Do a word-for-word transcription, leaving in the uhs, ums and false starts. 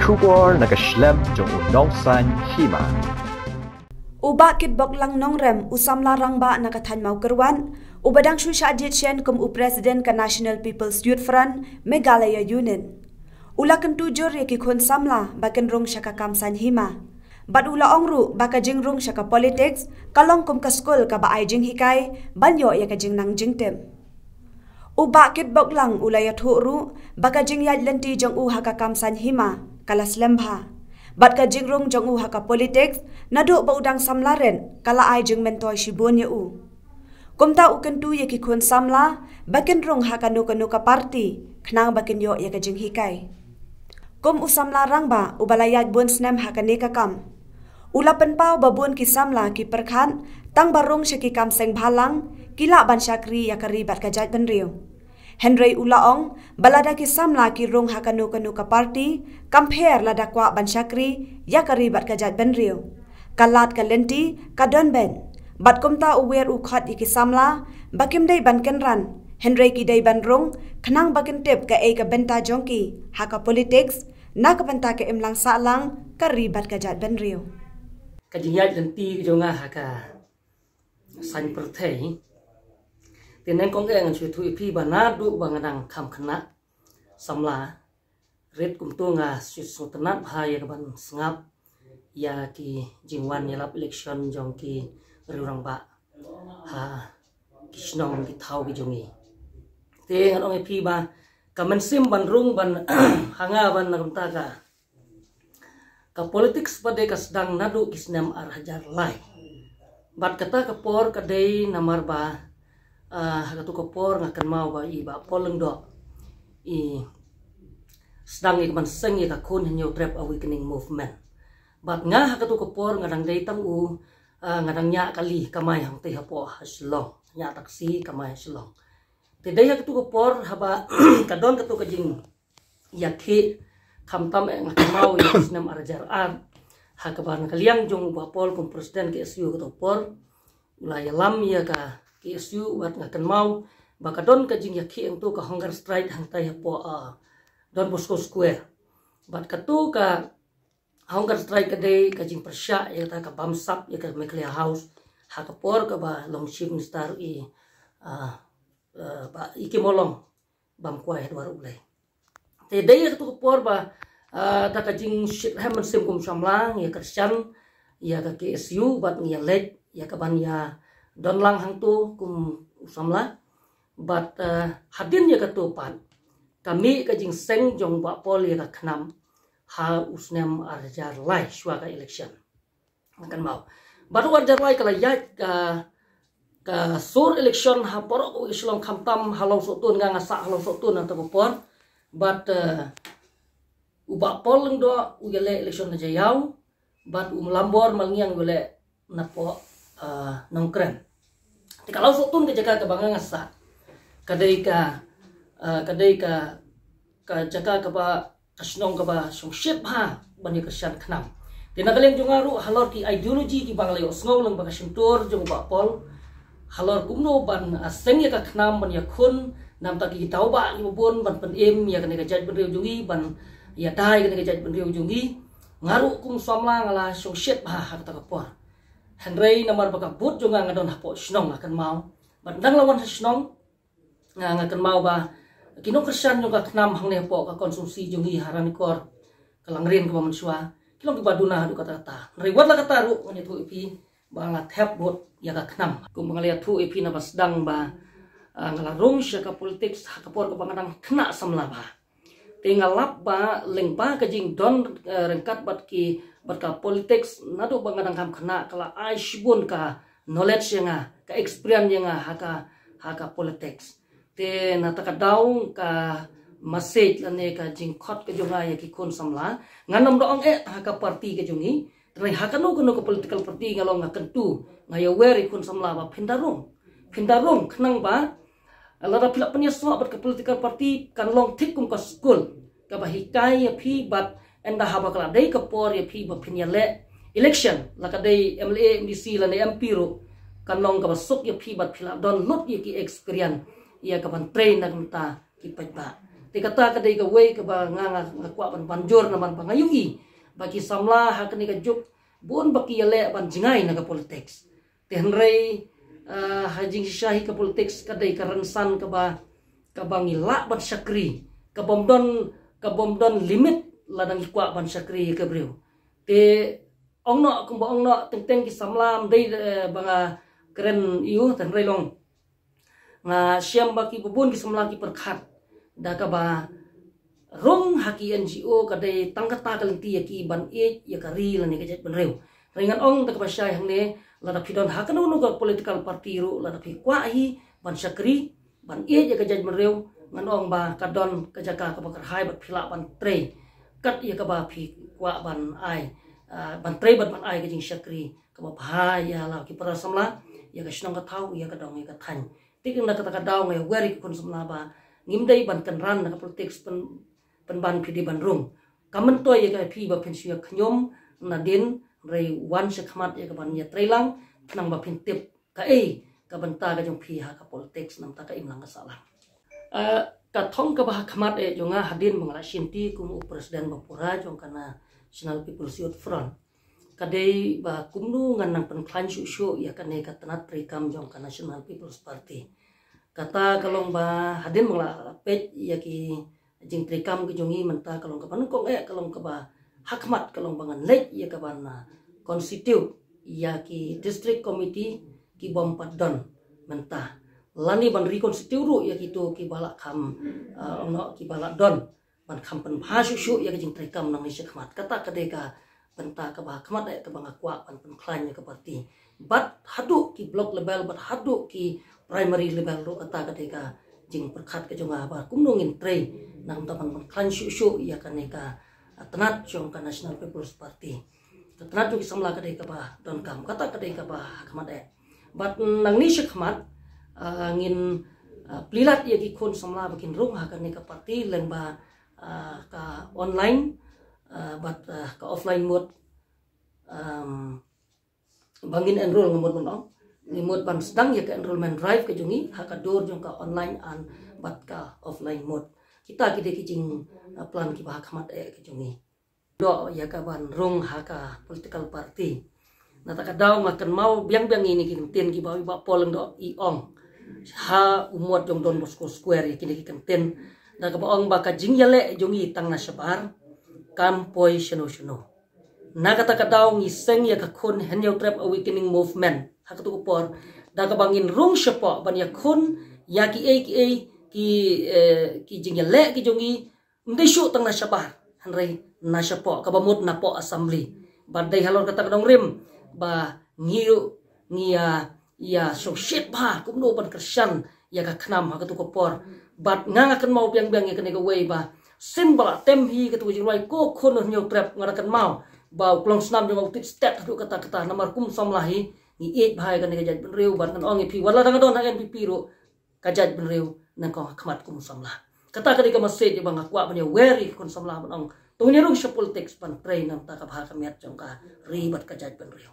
Khubor na ka shlem jong u Nongsaiñ Hima. U Bah Kitboklang Nongrem, u samla rangbah na ka thaiñ Mawkyrwat, uba dang shu shah jied shen kum u president ka National People's Youth Front, Meghalaya Union, u la kyntu jur ïa ki khun samla ba kin rung sha ka kam saiñ hima. Bad u la ong ruh ba ka jingrung sha ka politics ka long kum ka skul kaba ai jinghikai ban ïoh ïa ka jingnang jingtip. U Bah Kitboklang u la ïathuh ruh ba ka jingïaid lynti jong u ha ka kam saiñ hima ka la slem bha. Bad ka jingrung jong u ha ka politics naduh ba u dang samla rit ka la ai jingmyntoi shibun ïa u. Kumta u kyntu ïa ki khun samla ba kin rung ha kano kano ka party khnang ba kin ïoh ïa ka jinghikai. Kum u samla rangbah uba la ïaid bun snem ha kane ka kam, u la pynpaw ba bun ki samla ki pyrkhat tang ba rung sha ki kam seng bhalang ki lah ban shakri ïa ka ri bad ka jaitbynriew. Hynrei u la ong ba lada ki samla ki rung ha kano kano ka party, kam pher lada kwah ban shakri ïa ka ri bad ka jaitbynriew. Ka lad ka lynti ka don beit. Bad kumta u wer u khot ïa ki samla ba kim dei ban kynran, hynrei ki dei ban rung khnang ba kin tip kaei ka bynta jong ki ha ka politics na ka bynta ka imlang sahlang ka ri bad ka jaitbynriew. Ka jingïaid lynti jong nga ha ka saiñ pyrthei. Te nangkong eh ngan shu ïathuh ïa phi ba naduh ba nga dang kham khynnah samla rit kumto nga shu sngewtynnat bha ïa ka ban sngap ïa ki jingwan ïalap election jong ki riew rangbah ha ki shnong ki thaw ki jong ngi. Te ngan ong ïa phi ba ka mynsiem ban rung ban ha nga ban na kumta ka ka politics pat de ka sdang naduh ki snem ar hajar lai. Bad kata ka por ka dei namar ba, ah, ha katu ka por nga kynmaw ba i Bah Paul Lyngdoh i sdang i ka ban seng i ka khun Hynñiewtrep Awakening Movement. Bad nga ha katu ka por nga dang dei tang u, ah, nga dang ñiah kali kamai hangtei hapoh ha Shillong. Ñiah taxi kamai ha Shillong. Te dei ha katu ka por haba ka don katu ka jing ïa ki khamtam eh nga kynmaw ïa ki snem ar hajar ar. Ha kaba na ka liang jong u Bah Paul kum president K S U katu por. U la ïalam ïa ka K S U bad nga kynmaw ba ka don ka jingïakhih hangtu ka hunger strike hangtai hapoh, ah, Don Bosco Square. Bad katu ka hunger strike ka dei ka jingpyrshah ïa kata ka bamsap ïa ka Meghalaya House ha ka por kaba long Chief Minister i, ah, ah, Bah E K Mawlong bam kwai ha dwar U Blei. Te dei ha katu ka por ba, ah, da ka jingshit rhem mynsiem kum samla ngi ïa kyrshan ïa ka K S U bad ngi ïa leit ïa ka ban ïa don lang hangtu kum u samla. Bad, ah, hadien ïa katu pat ka mih ka jingseng jong Bah Paul ïa ka KHNAM ha u snem ar hajar lai shuwa ka election. Nga kynmaw. Bad u ar hajar lai ka la ïaid ka, ka sur election ha baroh kawei ka shnong khamtam ha Lawsohtun, nga nga sah ha Lawsohtun hangta ka por. Bad, eh, u Bah Paul Lyngdoh u ïaleh election na Jaïaw. Bad u Lambor Malngiang u ïaleh napoh, eh, Nongkrem. Te ka Lawsohtun ka jaka kaba nga nga sah ka dei ka, eh, ka dei ka, ka jaka kaba ka shnong kaba shongshit bha ban ïa kyrshan KHNAM. Te na ka liang jong nga ruh halor ki ideology kiba nga la ïohsngew lyngba ka shyntur jong u Bah Paul halor kumno ban, ah, seng ïa ka KHNAM ban ïakhun namar ki daw ba kiba bun ban pynim ïa kane ka jaitbynriew jong ngi, ban ïada ïa kane ka jaitbynriew jong ngi. Nga ruh kum samla nga la shongshit bha ha kata ka por. Hynrei namar ba ka booth jong nga nga don hapoh shnong nga kynmaw. Bad ynda nga la wan ha shnong nga, nga kynmaw ba ki nongkyrshan jong ka KHNAM hangne hapoh ka constituency jong ngi ha Ranikor, ka Langrin kaba mynshuwa, ki long kiba duna haduh katta katta. Hynrei wat la katta ruh ngan ïathuh ïa phi ba nga la thep vote ïa ka KHNAM. Kumba nga la ïathuh ïa phi na ba sdang ba, ah, nga la rung sha ka politics ha ka por kaba nga dang khynnah samla bha. Te nga lap ba lyngba ka jingdon, eh, ryngkat bad ki, bad ka politics naduh ba nga dang kham khynnah ka la ai shibun ka knowledge ïa nga, ka experience ïa nga ha ka, ha ka politics. Te na kata ka daw ka message lane ka jingkhot ka jong nga ïa ki khun samla, ngan ym da ong eh ha ka party ka jong ngi, hynrei ha kano kano ka political party nga long nga kyntu, nga ïawer ïa ki khun samla ba phin da rung. Phin da rung khnang ba lada phi la pynïasoh bad ka political party kan long thik kum ka skul kaba hikai ïa phi bad ynda haba ka la dei ka por ïa phi ba phin ïaleh election, la ka dei M L A, M D C lane M P ruh, kan long kaba suk ïa phi bad phi la don lut ïa ki experience ïa ka ban trei na ka bynta ki paidbah. Te kata ka dei kawei kaba nga nga nga kwah ban ban jur namar ba nga ïohi ba ki samla ha kane ka juk bun ba ki ïaleh ban jngai na ka politics. Te hynrei ha jingshisha hi ka politics ka dei ka rynsan kaba kaba ngi lah ban shakri, ka bym don ka bym don limit lada ngi kwah ban shakri ïa ka briew. Te ong noh kumba ong noh teng teng ki samla ym dei ba nga kren ïa u, te hynrei long nga shem ba ki bun ki samla ki pyrkhat da kaba rung ha ki NGO ka dei tang kata ka lynti ïa ki ban ïeit ïa ka ri lane ka jaitbynriew. Hynrei ngan ong da kaba shai hangne, lada phi don ha kano kano ka political party ruh, lada phi kwah hi ban shakri ban ïeit ïa ka jaitbynriew, ngan ong ba ka don ka jaka kaba kyrhai bad phi lah ban trei kat ïa kaba phi kwah ban ai, ban trei bad ban ai ka jingshakri kaba bha ïa la ki para samla, ïa ka shnong ka thaw, ïa ka dong ïa ka thaiñ. Te na kata ka daw nga ïawer ïa ki khun samla ba ngim dei ban kynran na ka politics, pynban phi dei ban rung. Kam myntoi ïa ka phi ba phin shu ïa khñium nadien, hynrei wan sha khmat ïa ka ban ïa trei lang, khnang ba phin tip kaei ka bynta ka jong phi ha ka politics namar ka imlang ka sahlang. Ka thong kaba ha khmat eh jong nga hadien ba nga la shimti kum u president ba pura jong ka National People's Youth Front ka dei ba kumno ngan nang pynkhlaiñ shuh shuh ïa kane ka tnat treikam jong ka National People's Party. Kata ka long ba hadien ba nga la peit ïa ki jingtreikam ki jong ngi mynta ka long kaba nyngkong eh ka long kaba ha khmat ka long ba ngan leit ïa ka ban constitute ïa ki district committee ki bym pat don mynta, lane ban reconstitute ruh ïa kito kiba la kham, ong noh kiba la don ban kham pynbha shuh shuh ïa ka jingtreikam nangne sha khmat. Kata ka dei ka bynta kaba ha khmat eh kaba nga kwah ban pynkhlaiñ ïa ka party. Bad haduh ki block level, bad haduh ki primary level ruh kata ka dei ka jingpyrkhat ka jong nga ba kumno ngin trei nangta ban pynkhlaiñ shuh shuh ïa kane ka tnat jong ka National People's Party. Ka tnat jong ki samla ka dei kaba donkam, kata ka dei kaba ha khmat eh. Bad nangne sha khmat ngin plie lad ïa ki khun samla ba kin rung ha kane ka party lyngba ka online bad ka offline mode. Ba ngin enroll, nga mut ban ong, ngi mut ban sdang ïa ka enrollment drive ka jong ngi ha ka dur jong ka online and bad ka offline mode. Kita ki dei ki jingplan kiba ha khmat eh ka jong ngi. Doh ïa ka ban rung ha ka political party. Na kata ka daw nga kynmaw biang biang ïa kine ki kyntien kiba u Bah Paul Lyngdoh i ong ha u mot jong Don Bosco Square, ïa kine ki kyntien da kaba ong ba ka jingïaleh jong ngi tang na shabar, kam poi shano shano. Na kata ka daw ngi seng ïa ka Khun Hynñiewtrep Awakening Movement ha kato ka por da kaba ngin rung shapoh ban ïakhun ïa kiei kiei ki jingïaleh ki jong ngi, ym dei shuh tang na shabar, hynrei na shapoh, kaba mut napoh assembly. Bad dei halor kata ka nongrim ba ngi ruh ngi ïa ïa shongshit bha kumno ban kyrshan ïa ka khnam ha kato ka por. Bad nga nga kynmaw biang biang ïa kane kawei ba sien ba la tem hi kato ka jingrwai ko Khun Hynñiewtrep, nga da kynmaw ba u klongsnam jong nga u tip stet haduh katta katta namar kum samla hi ngi ïeit bha ïa kane ka jaitbynriew. Bad ngan ong ïa phi, wat la dang don ha NPP ruh ka jaitbynriew nyngkong ha khmat kum samla. Kata ka dei ka message ba nga kwah ban ïawer ïa ki khun samla ban ong to ngin ïarung sha politics ban trei na ka bynta ka bha ka miat jong ka ri bad ka jaitbynriew.